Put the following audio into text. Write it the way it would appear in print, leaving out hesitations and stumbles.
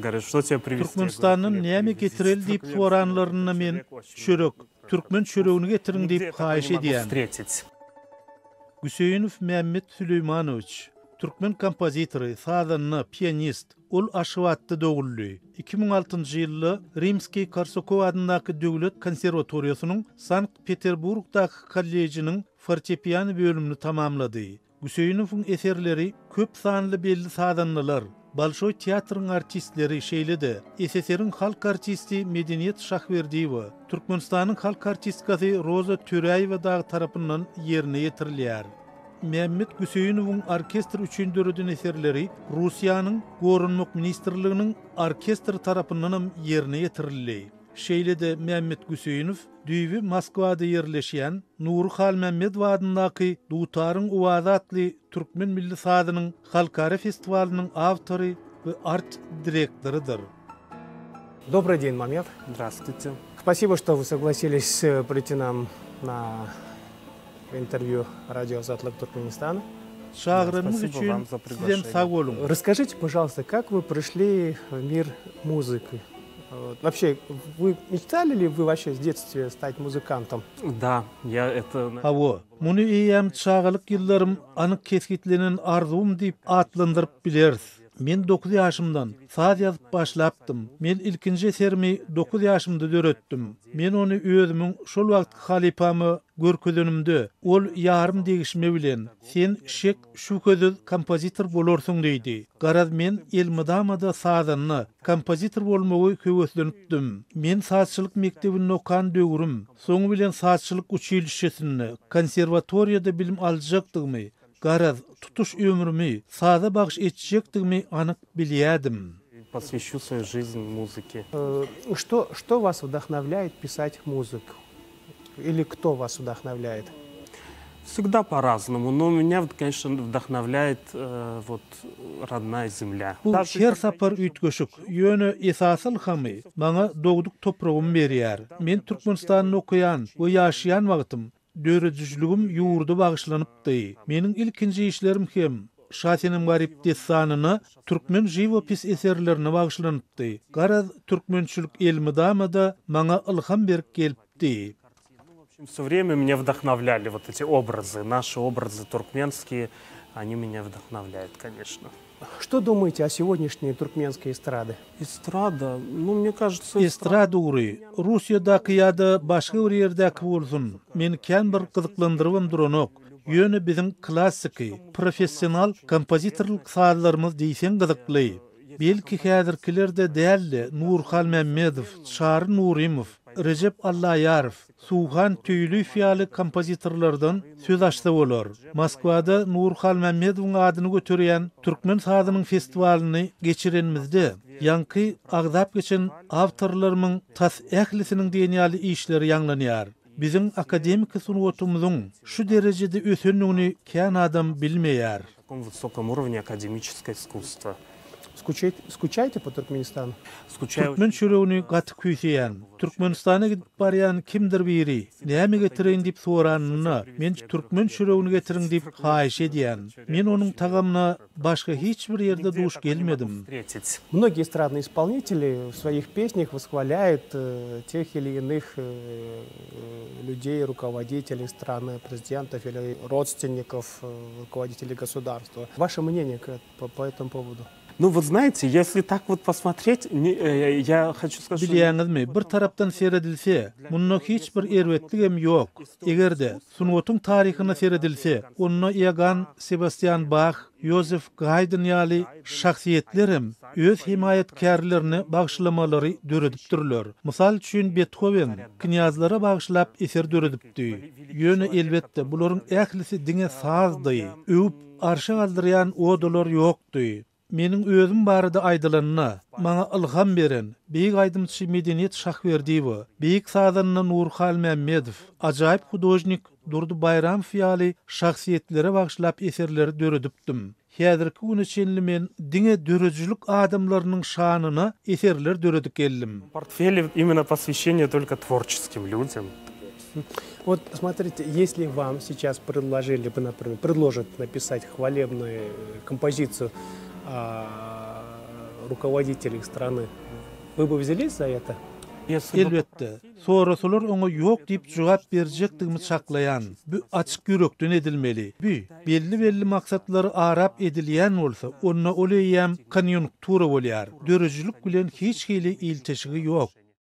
Говорят, что тебе привезти? Türkmenistandan näme getireli diýip soranlarynda men çörek, türkmen çöregini getiriň diýip haýyş edýän. Встретить. Güseýinow Mämmet Süleýmanowiç, türkmen kompozitory, sazanda, pianist. Ol Aşgabatda doguldy. 2006-njy ýylda Rimskiý-Korsakow adyndaky döwlet konserwatoriýasynyň Sankt-Peterburgdaky kollejiniň fortepiano bölümini tamamlady. Güseýinowyň eserleri köp sanly belli sazandalar, Bolşoý teatryň artistleri, şeýle-de, SSR-iň halk artisti Medeniýet Şahberdiýewa, Türkmenistanyň halk artistkasy Roza Töräýewa dagy tarapyndan ýerine ýetirilýär. Mämmet Güseýinowyň orkestr üçin döreden eserleri Russiýanyň Goranmak ministrliginiň orkestri tarapyndanam ýerine ýetirildi. Şeýle-de Mämmet Güseýinow düýbi Moskwada ýerleşýän Nury Halmämmedow adyndaky Dutaryň owazy atly türkmen milli sazynyň halkara festiwalynyň awtory we art-direktorydyr. Добрый день, Мамед. Здравствуйте. Спасибо, что вы согласились э, прийти нам на интервью радио Азатлык Туркменистана. Çagyranyňyz Спасибо üçin вам за sizem приглашение. sag boluň. Расскажите, пожалуйста, как вы пришли в мир музыки? Вот. Вообще, вы мечтали ли вы вообще с детства стать музыкантом? Да, я это... Hawa, muny eýýäm çagalyk ýyllarym anyk kesgitlenen arzuwym diýip atlandyryp bileris. Men 9 ýaşymdan saz ýazyp başlapdym. Men ilkinji eserimi 9 ýaşymda döretdim. Men ony özümiň şol wagtky halypama görkezenimde, ol ýarym degişme bilen, sen şek şübhesiz kompozitor bolarsyň diýdi. Garaz men elmydama-da sazanda, kompozitor bolmagy höweslenipdim. Men sazçylyk mekdebinde okan döwrüm, soňy bilen sazçylyk uçilişşesinde, konserwatoriýada bilim aljakdygymy, garaz, tutuş ömrümi saza bagyş etjekdigimi anyk bilýärdim. Посвящу свою жизнь музыке. Э, Что, что вас вдохновляет писать музыку? Или кто вас вдохновляет? Всегда по-разному, но меня, вот, конечно, вдохновляет э, вот родная земля. Bu Даже her sapar üýtgeşik, ýöne esasy ylhamy maňa dogduk topragym berýär. Men Türkmenistanda okaýan we ýaşaýan wagtym döredijiligim ýurda bagyşlanypdy. Meniň ilkinji işlerim hem Şasenem Garyp dessanyna türkmen žiwopis eserlerine bagyşlanypdy. Garaz türkmençilik elmydama-da maňa ylham berip gelipdi. Все время меня вдохновляли вот эти образы, наши образы туркменские, они меня вдохновляют, конечно. Что думаете о сегодняшней туркменской эстрады? Эстрада, ну, мне кажется, Estrada ugry Russiýadaky ýa-da başga bir ýerdäki bolsun, meni kän bir gyzyklandyrybam duranok. Ýöne biziň klassiki, professional kompozitorlyk sazlarymyz diýseň gyzykly. Belki häzirkiler-de däl-de Nury Halmämmedow, Çary Nurymow, Rejep Allaýarow, Suhan Tüýliýew ýaly kompozitorlardan söz açsa bolar. Moskwada Nury Halmämmedowyň adyny göterýän türkmen sazynyň festiwalyny geçirenimizde, ýaňky agzap geçen awtorlarymyň tas ählisiniň diýen ýaly işleri ýaňlanýar. Biziň akademiki sungatymyzyň şu derejede ösendigini kän adam bilmeýär. на таком высоком уровне академическое искусство. Скучаете, скучаете по Туркменистану? Скучаю Türkmen çöregini gaty küýseýän. Türkmenistana gidip barýan kimdir biri näme getireýin diýip soranynda, men türkmen çöregini getiriň diýip haýyş edýän. Men onuň tagamyna başga hiç bir ýerde duş gelmedim. встретить. Многие эстрадные исполнители в своих песнях восхваляют э, тех или иных э, э, людей, руководителей страны, президентов или родственников э, руководителей государства. Ваше мнение к- по, по этому поводу? Ну вот знаете, если так вот посмотреть, не, э, я хочу сказать, что Bilýäňizmi, bir tarapdan seredilse, munda hiç bir erbetligem ýok. Eger-de sungatyň taryhyna seredilse, onda Iogann Sebastian Bach, Ýozef Gaýdn ýaly şahsyýetlerem öz hemaýatkärlerine bagyşlamalary döredipdirler. Mysal üçin Bethowen knýazlara bagyşlap eser döredipdi. Ýöne elbetde bularyň ählisi diňe sazdy. Öwüp arşa galdyrýan odalar ýokdy. Meniň özüm barada aýdylanda, maňa ylham beren beýik aýdymçy Medeniýet Şahberdiýewa, beýik sazanda Nury Halmämmedow, ajaýyp hudožnik Durdy Baýramow ýaly şahsyýetlere bagyşlap eserleri döredipdim. Häzirki güne çenli men diňe döredijilik adamlarynyň şanyna eserler döredip geldim. портфеле именно посвящение только творческим людям. Вот смотрите, если вам сейчас предложили бы, например, предложат написать хвалебную композицию а, руководителей страны, вы бы взялись за это? Elbetde, sorasalar oňa ýok diýip jogap berjekdigimi çaklaýan. Bu açyk ýürekden edilmeli. Bu belli-belli maksatlary arap edilýän bolsa, onda ol eýýäm konýunktura bolýar. Döredijilik bilen hiç hili ilteşigi ýok.